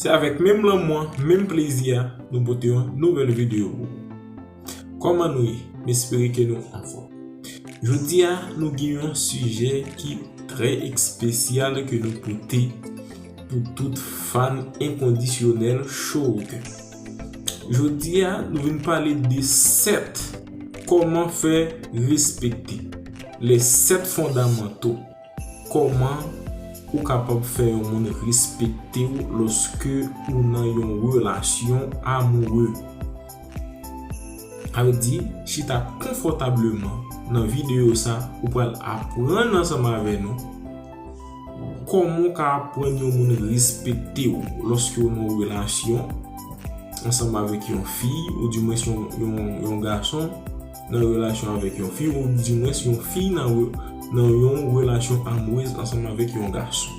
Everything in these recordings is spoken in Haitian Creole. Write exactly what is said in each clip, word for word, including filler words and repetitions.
Se avèk menm lanmou an, menm plezi a, nou pote yon nouvèl videyo pou ou. Kòman nou ye? M espere ke nou anfòm. Jodi a, nou gen yon sijè ki trè espesyal ke nou pote pou tout fan enkondisyonèl Show. Jodi a, nou vin pale de sèt kòman fè respekte. Les sept fondamentaux. Kòman ou kapab fè yon moun respekte w lòske ou nan yon relasyon amoure? Sa vle di, chita konfòtableman nan videyo sa, ou pral aprann ansanm avè nou kòman w ka aprann yon moun respekte w lòske w nan yon relasyon ansanm avèk yon fi, oudimwens yon, yon, yon gason nan relasyon avèk yon fi, oudimwens yon fi nan, re- nan yon relasyon amourèz ansanm avèk yon gason.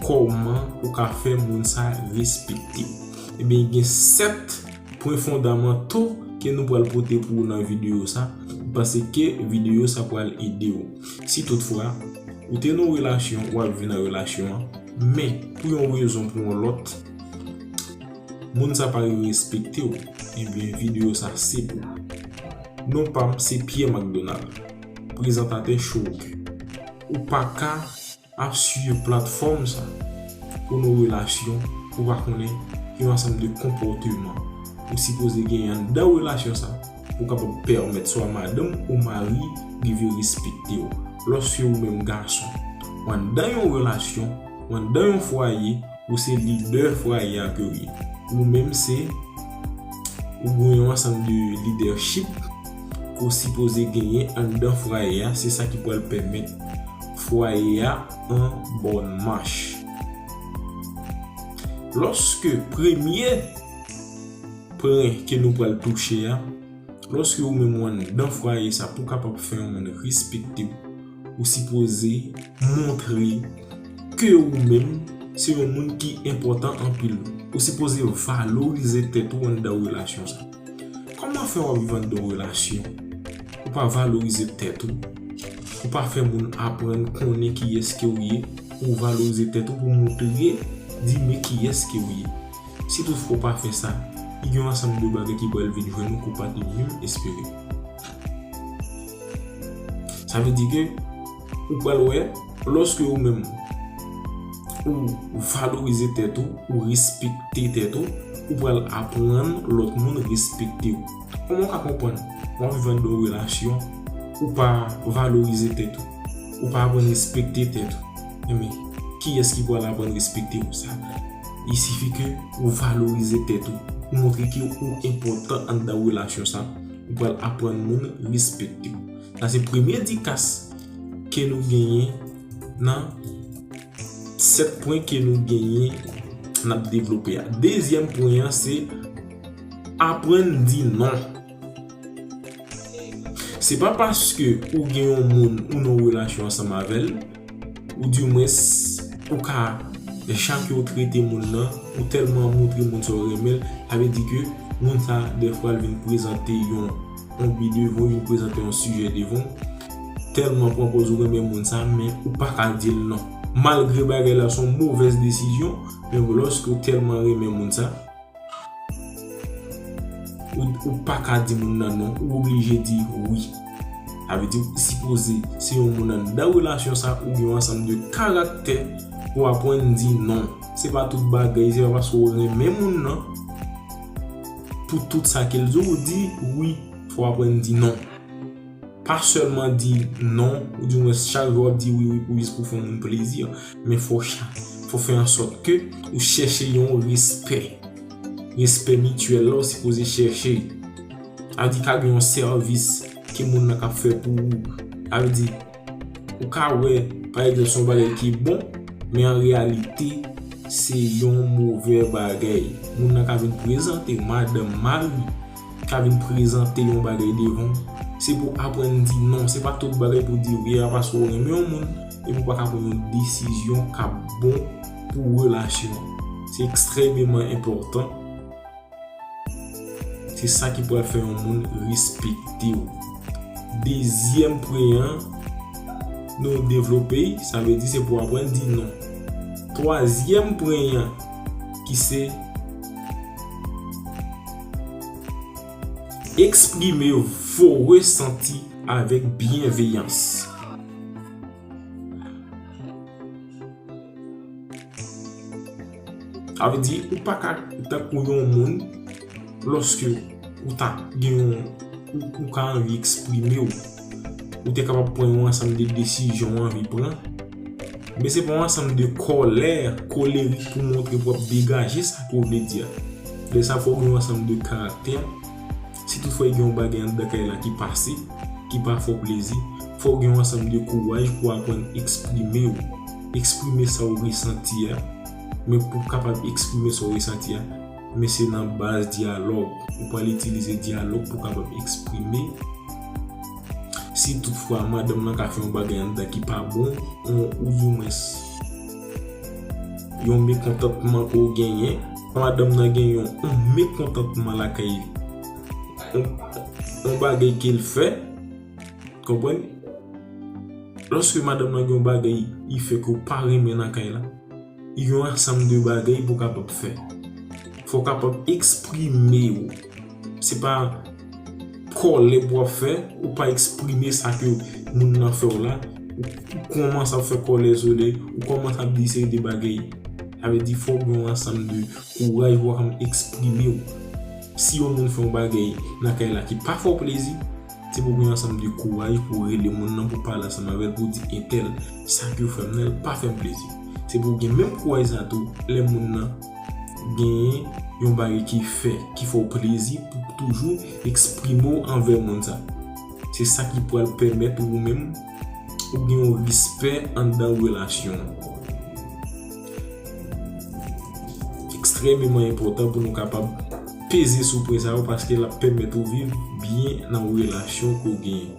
Kòman ou ka fè moun sa respekte w? Ebyen, gen sèt pwen fondamanto ke nou pral pote pou ou nan videyo sa. M panse ke videyo sa pral ede w. Si toutfwa ou te nan yon relasyon, w ap viv nan relasyon an, men pou yon rezon pou yon lòt, moun sa pa respekte w, ebyen, videyo sa se pou ou. Non pa m se Pierre McDonald, prezantatè Show. Ou pa ka ap swiv platfòm sa pou yon relasyon ou pa konnen yon ansanm de konpòteman ou sipoze genyen anndan relasyon sa pou kapab pèmèt swa madanm ou mari rive respekte w. Lòske ou menm gason, ou anndan yon relasyon, ou anndan yon fwaye, ou se lidè fwaye a ke w ye. Ou menm se, ou gen yon ansanm de lidèchip ke w sipoze genyen anndan fwaye a, se sa ki pral pèmèt fwaye a an bòn mach. Lòske premye pwen ke nou pral touche a, lòske ou menm ou anndan fwaye sa pou w kapab fè yon moun respekte w, ou sipoze montre ke ou menm se yon moun ki enpòtan anpil. Ou sipoze valorize tèt ou anndan relasyon sa. Kòman fè w ap viv anndan yon relasyon? Ou pa valorize tèt ou. Ou pa fè moun aprann konnen kiyès ke w ye. Ou valorize tèt ou pou montre, di men kiyès ke w ye. Si toutfwa w pa fè sa, gen yon ansanm de bagay ki pral vin jwenn ou ke w pa te menm espere. Sa vle di ke ou pral wè, lòske ou menm ou valorize tèt ou, ou respekte tèt ou, ou pral aprann lòt moun respekte w. Kòman w ka konprann w ap viv anndan yon relasyon, ou pa valorize tèt ou, ou pa aprann respekte tèt ou? Enben, kiyès ki pral aprann respekte w sa? Il suffit ke ou valorize tèt ou, ou montre ke ou enpòtan anndan relasyon sa, ou pral aprann moun respekte w. Sa se premye dikas ke nou genyen nan sèt pwen ke nou genyen n ap devlope a. Dezyèm pwen an se aprann di non. Se pa paske ou gen yon moun ou nan relasyon ansanm avè l, oudimwens ou ka, jan ke w trete moun nan, ou tèlman montre moun sa w renmen l, sa vle di ke moun sa dèfwa l vin prezante yon, yon bi devan w, vin prezante yon sijè devan w, tèlman pran pòz ou renmen moun sa, men ou pa ka di l non. Malgre bagay la se yon movèz desizyon, men lòske w tèlman renmen moun sa, ou, ou pa ka di moun nan non, ou oblije di wi. Sa vle di, ou sipoze, se yon moun anndan relasyon sa, ou gen yon ansanm de karaktè pou aprann di non. Se pa tout bagay, se pa paske w renmen moun nan, pou tout sa ke l di w, ou di wi, fò w aprann di non. Pa sèlman di non, oudimwens chak jou w ap di wi, wi, pou jis pou fè yon moun plezi, men fò cha-, fò fè an sòt ke ou chèche yon respè. Respè mityèl la, ou sipoze chèche. Sa vle di, ka gen yon sèvis ke moun nan k ap fè pou ou. Sa vle di, ou ka wè, pa egzanp, se yon bagay ki bon, men an reyalite, se yon movè bagay. Moun nan ka vin prezante madanm, mari, ka vin prezante yon bagay devan w, se pou aprann di non. Se pa tout bagay pou di wi a paske w renmen yon moun, epi w pa ka pran yon desizyon k ap bon pou relasyon an. Se ekstrèmeman enpòtan. Se sa ki pral fè yon moun respekte w. Dezyèm pwen an, nou devlope, sa vle di se pou aprann di non. Twazyèm pwen an, ki se eksprime vo resanti avèk byenveyans. Sa vle di, ou pa ka tankou yon moun, lòske ou ta gen yon, ou, ou ka anvi eksprime w, ou te kapab pran yon ansanm de desizyon ou anvi pran, men se pa yon ansanm de kòlè, kolerik pou montre pou w ap degaje sa ke w vle di a. Lè sa fò w gen yon ansanm de karaktè. Si toutfwa gen yon bagay anndan kay la ki pase, ki pa fè w plezi, fò w gen yon ansanm de kouraj pou w aprann eksprime w, eksprime sa w resanti a. Men pou w kapab eksprime sa w resanti a, men se nan baz dyalòg. Ou pral itilize dyalòg pou w kapab eksprime. Si toutfwa madanm nan ka fè yon bagay anndan ki pa bon, ou, ou di mwens yon mekontantman ke w genyen, madanm nan gen yon, yon mekontantman lakay li, yon, yon bagay ke l fè, konprann? Lòske madanm nan gen yon bagay li fè ke w pa renmen nan kay la, yon ansanm de bagay pou w kapab fè. Fò w kapab eksprime w. Se pa kòlè pou w ap fè, ou pa eksprime sa ke moun nan fè w la, ou, ou kòmanse ap fè kòlè sou li, ou kòmanse ap di seri de bagay. Sa vle di fò w gen yon ansanm de kouraj pou w kapab eksprime w. Si yon moun fè yon bagay nan kay la ki pa fè w plezi, se pou w gen yon ansanm de kouraj pou w rele moun nan, pou w pale ansanm avè l, pou w di entèl, sa ke w fè m nan, l pa fè m plezi. Se pou w gen menm kouraj sa tou, lè moun nan genyen yon bagay ki fè, ki fè w plezi, pou w toujou eksprime w anvè moun sa. Se sa ki pral pèmèt ou menm, ou gen yon respè anndan relasyon an. Ekstrèmeman enpòtan pou nou kapab peze sou pwen sa yo, paske l ap pèmèt ou viv byen nan relasyon ke w genyen.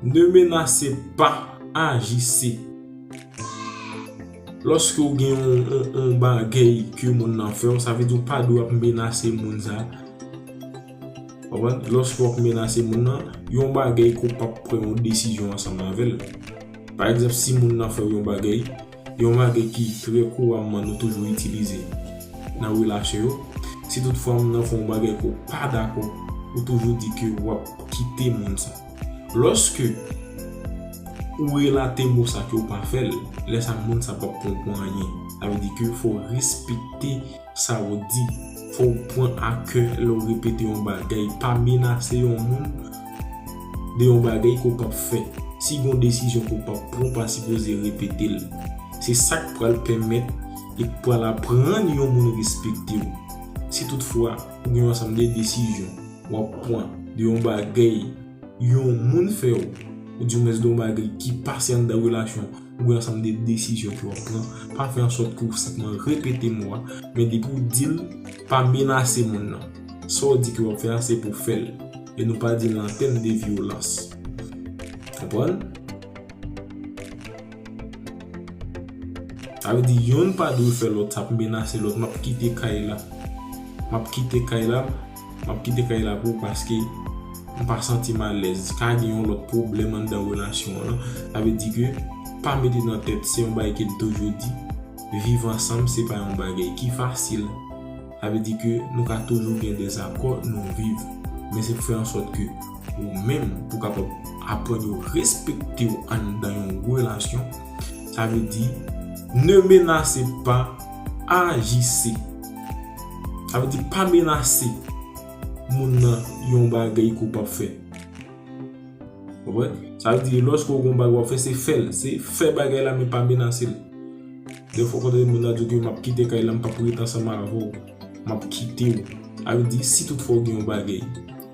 Ne menacez pas, agissez. Lòske w gen yon, yon, yon bagay ke moun nan fè w, sa vle di w pa dwe ap menase moun sa. Konprann? Lòske w ap menase moun nan, yon bagay ke w p ap pran yon desizyon ansanm avè l. Pa egzanp, si moun nan fè w yon bagay, yon bagay ki trè kouramman nou toujou itilize nan relasyon yo, si toutfwa moun nan fè yon bagay ke w pa dakò, ou toujou di ke w ap kite moun sa. Lòske ou relate mo sa ke w pa fè l, lè sa moun sa p ap konprann anyen. Sa vle di ke fò w respekte sa w di. Fò w pran a kè lè w repete yon bagay. Pa menase yon moun de yon bagay ke w p ap fè. Si gen yon desizyon ke w p ap pran, w pa sipoze repete l. Se sa k pral pèmèt e k pral aprann yon moun respekte w. Si toutfwa ou gen yon ansanm de desizyon w ap pran de yon bagay yon moun fè w, oudimwens de yon bagay ki pase anndan relasyon, ou gen ansanm de desizyon ke w ap pran, pa fè ansòt ke w senpman repete mo a, men depi w di l, pa menase moun nan. Sa w di ke w ap fè a, se pou w fè l. E nou pa di l nan tèm de vyolans. Konprann? Sa vle di, youn pa dwe fè lòt sa, ap menase lòt, "M ap kite kay la. M ap kite kay la, m ap kite kay la pou ou paske m pa santi m alèz." Ka gen yon lòt pwoblèm anndan relasyon an. Sa vle di ke, pa mete nan tèt, se yon bagay ke n toujou di, viv ansanm, se pa yon bagay ki fasil. Sa vle di ke nou ka toujou gen dezakò, nou viv. Men se pou fè ansòt ke ou menm, pou kapab aprann yo respekte w anndan yon relasyon. Sa vle di, ne menacez pas, agissez. Sa vle di, pa menase moun nan yon bagay ke w p ap fè. Konprann? Sa vle di, lòske w gen yon bagay w ap fè, se fè l. Se fè bagay la, men pa menase l. Defwa, w konn tande moun nan di w ke, "M ap kite kay la, m p ap ret ansanm avè w. M ap kite w." Sa vle di, si toutfwa w gen yon bagay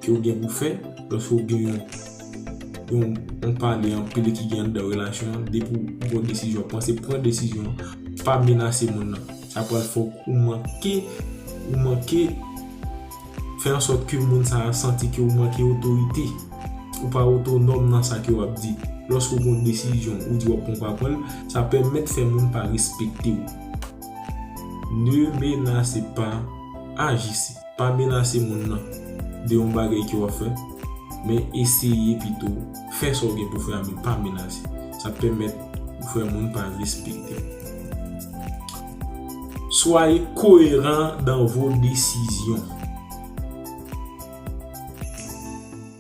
ke w gen pou fè, lòske w gen yon, yon, yon pale anpil ki gen anndan relasyon an, depi w gen yon desizyon w ap pran, se pran desizyon an, pa menase moun nan. Sa pral fè w manke, ou manke fè ansòt ke moun sa a santi ke ou manke otorite. Ou pa otonòm nan sa ke w ap di. Lòske w gen yon desizyon, ou di w ap pran, w pa pran l, sa pèmèt fè moun pa respekte w. Ne menacez pas, agissez. Pa menase moun nan de yon bagay ke w ap fè, men eseye pito fè sa w gen pou fè a, men pa menase. Sa pèmèt ou fè moun pa respekte w. Soyez cohérent dans vos décisions.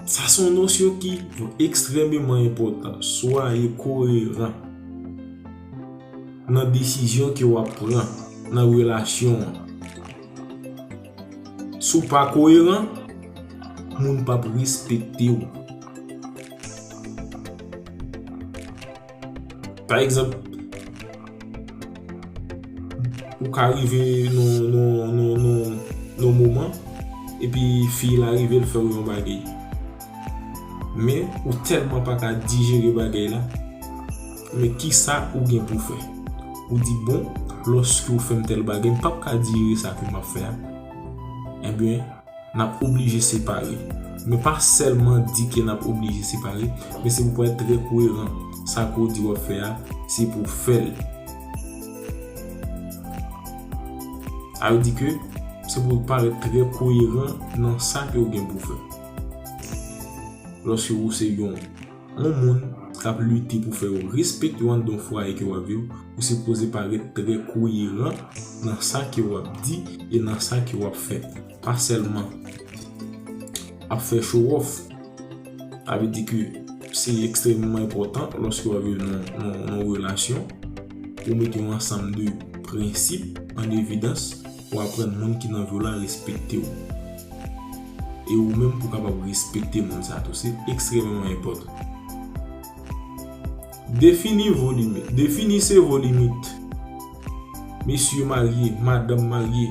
Sa se yon nosyon ki ekstrèmeman enpòtan. Soyez cohérent nan desizyon ke w ap pran nan relasyon an. Si w pa koyeran, moun p ap respekte w. Pa egzanp, ou ka rive nan, nan, nan, nan, nan moman, epi fi la rive, l fè w yon bagay. Men, ou tèlman pa ka dijere bagay la, men kisa ou gen pou fè? Ou di, bon, lòske w fè m tèl bagay, m p ap ka dijere sa ke m ap fè a. Ebyen, n ap oblije separe. Men pa sèlman di ke n ap oblije separe, men se pou w parèt trè koyeran. Sa ke w di w ap fè a, se pou w fè l. Sa vle di ke se pou w parèt trè koyeran nan sa ke w gen pou w fè. Lòske ou se yon, yon moun k ap lite pou fè yo respekte w anndan yon fwaye ke w ap viv, ou sipoze parèt trè koyeran nan sa ke w ap di e nan sa ke w ap fè. Pa sèlman ap fè show off. Sa vle di ke se ekstrèmeman enpòtan lòske w ap viv nan, nan, nan yon relasyon, ou mete yon ansanm de prensip an evidans, ou aprann moun ki nan vi w la respekte w. E ou menm pou w kapab respekte moun sa tou. Se ekstrèmeman enpòtan. Définissez vos limites. Définissez vos limites. Mesye marye, madanm marye.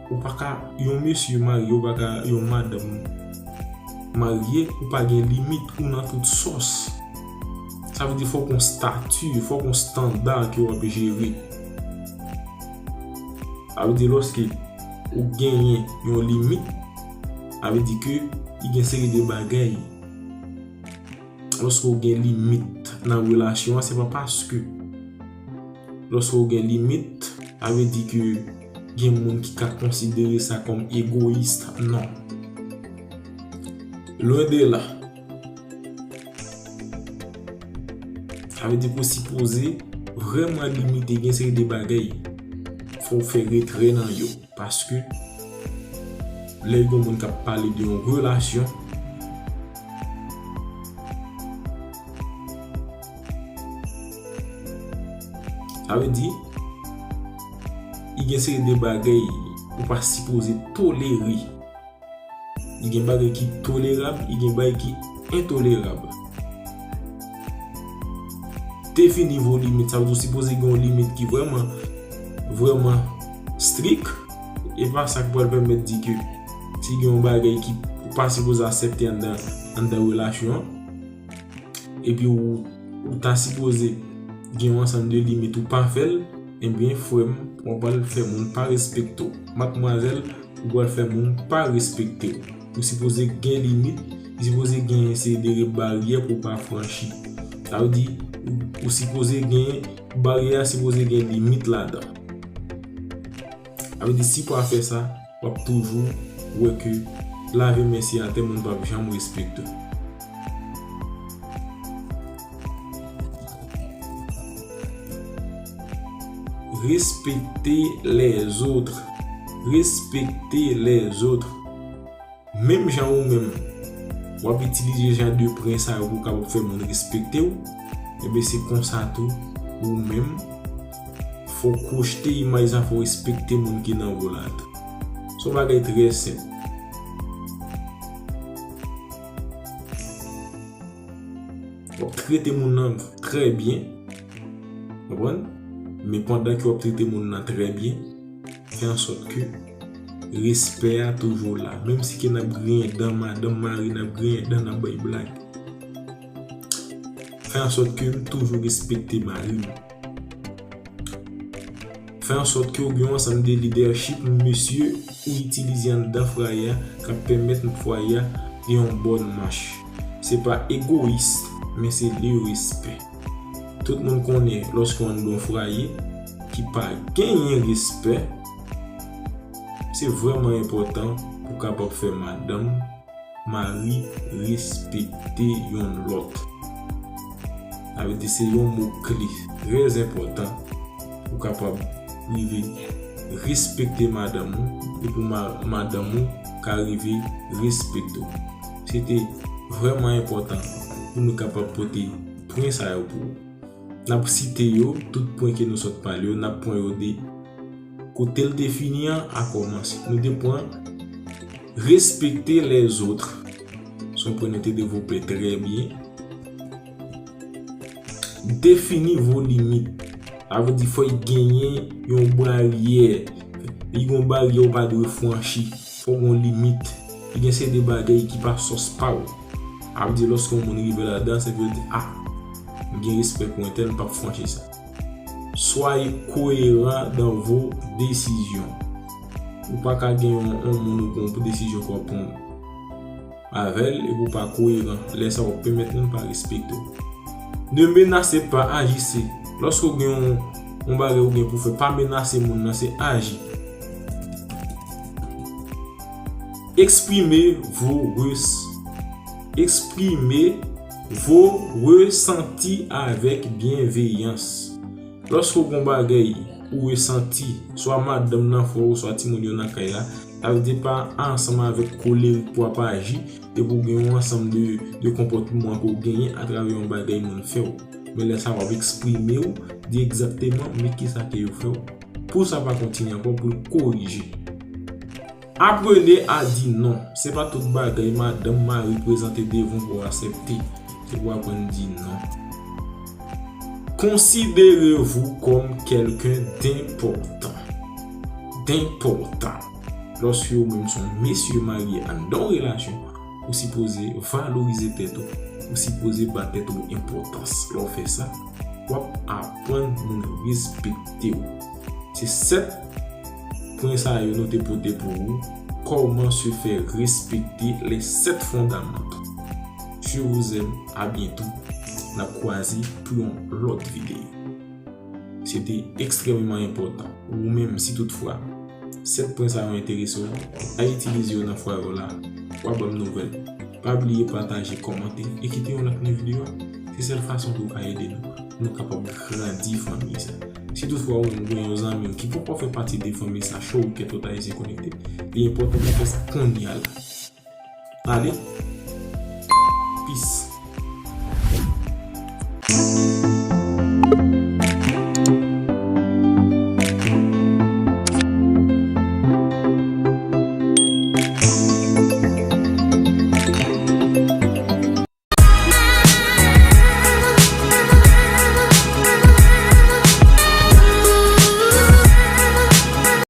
Ou pa ka, yon mesye marye, ou pa ka, yon madanm marye, ou pa gen limit, ou nan tout sòs. Sa vle di fòk yon stati, fòk yon standa ke w ap jere. Sa vle di lòske ou genyen yon limit, sa vle di ke li gen seri de bagay. Lòske w gen limit nan relasyon an, se pa paske lòske w gen limit, sa vle di ke gen moun ki ka konsidere sa kòm egoyis. Non. Lwen de la. Sa vle di ke w sipoze vrèman limite gen seri de bagay. Fò w fè retrè nan yo. Paske lè gen yon moun k ap pale de yon relasyon, sa vle di, li gen seri de bagay ou pa sipoze tolere. Li gen bagay ki tolerab, li gen bagay ki entolerab. Définissez vos limites, sa vle di w sipoze gen yon limit ki vrèman, vrèman strik. E pa sa k pral pèmèt di ke si gen yon bagay ki ou pa sipoze aksepte anndan, anndan relasyon an, epi ou, ou ta sipoze gen yon ansanm de limit ou pa fè l, ebyen, frè m, w ap pral fè moun pa respekte w. Madmwazèl, ou pral fè moun pa respekte w. Ou sipoze gen limit, ou sipoze gen yon seri de baryè pou w pa franchi. Sa vle di, ou, ou sipoze gen, baryè a sipoze gen limit ladan. Sa vle di, si w pa fè sa, w ap toujou wè ke lave men se atè, moun p ap janm respekte w. Respecter les autres. Respecter les autres. Menm jan ou menm, w ap itilize jan de prensip sa yo pou w kapab fè moun respekte w, ebyen se konsa tou, ou menm, fò w pwojte imaj sa, fò w respekte moun ki nan vi w la tou. Se yon bagay trè senp. W ap trete moun nan trè byen, konprann? Men pandan ke w ap trete moun nan trè byen, fè ansòt ke respè a toujou la. Menm si ke n ap griyen dan, madanm, mari, n ap griyen dan, n ap bay blag. Fè ansòt ke m toujou respekte mari m. Fè ansòt ke w gen yon ansanm de lidèchip mesye ou itilize anndan fwaye a k ap pèmèt fwaye a gen yon bòn mach. Se pa egoyis, men se le respè. Tout moun konnen lòske w anndan yon fwaye ki pa genyen respè, se vrèman enpòtan pou w kapab fè madanm, mari respekte yonn lòt. Sa vle di se yon mo kle trè enpòtan pou w kapab rive respekte madanm ou, e pou ma- madanm ou ka rive respekte w. Se te vrèman enpòtan pou nou kapab pote pwen sa yo pou ou. N ap site yo, tout pwen ke nou sot pale yo, n ap pran yo de kote l te fini an a kòmanse. Nou te pran respekte lèzòt. Se yon pwen nou te devlope trè byen. Defini vo limit. Sa vle di fò y genyen yon baryè. Li gen yon baryè ou pa dwe franchi. Fò gen yon limit. Li gen se de bagay ki pa sòs pa w. Sa vle di lòske yon moun rive ladan, se pou yo di, ah, m gen respè pou entèl, m p ap franchi sa. Soyez cohérent dans vos décisions. Ou pa ka gen yon, yon moun ou pran pou desizyon ke w ap pran avè l, epi w pa koyeran. Lè sa w ap pèmèt moun pa respekte w. Ne menacez pas, agissez. Lòske w gen yon, yon bagay ou gen pou fè, pa menase moun nan, se aji. Exprimez vos res- Exprimez vos ressentis avec bienveillance. Lòske w gen yon bagay ou resanti, swa madanm nan fè w, swa timoun yo nan kay la, sa vle di pa ansanm avèk kolerik pou w ap aji, epi w gen yon ansanm de, de konpòtman ke w genyen atravè yon bagay moun fè w. Men lè sa w ap eksprime w, di egzakteman men kisa ke yo fè w. Pou sa pa kontinye ankò, pou l korije. Apprenez à dire non. Se pa tout bagay madanm, mari prezante devan w pou w aksepte. Se pou w aprann di non. Considérez-vous comme quelqu'un d'important. D'important. Lòske ou menm se yon mesye marye anndan yon relasyon, ou sipoze valorize tèt ou. Ou sipoze ba tèt ou enpòtans. Lè w fè sa, w ap aprann moun respekte w. Se sèt pwen sa yo nou te pote pou ou. Comment se faire respecter, les sept fondamentaux. Je vous aime, à bientôt. N ap kwaze pou yon lòt videyo. Se te ekstrèmeman enpòtan. Ou menm, si toutfwa sèt pwen sa yo enterese w, al itilize yo nan fwaye w la, w a ban m nouvèl. Pa bliye pataje, kòmante e kite yon like nan videyo a. Se sèl fason pou w ka ede nou, pou nou kapab grandi fanmi sa. Si toutfwa ou menm ou gen yon zanmi w ki poko fè pati de fanmi sa, Showkèt Tout Ayisyen Konekte, li enpòtan pou w fè sa kounye a la. Ale, peace.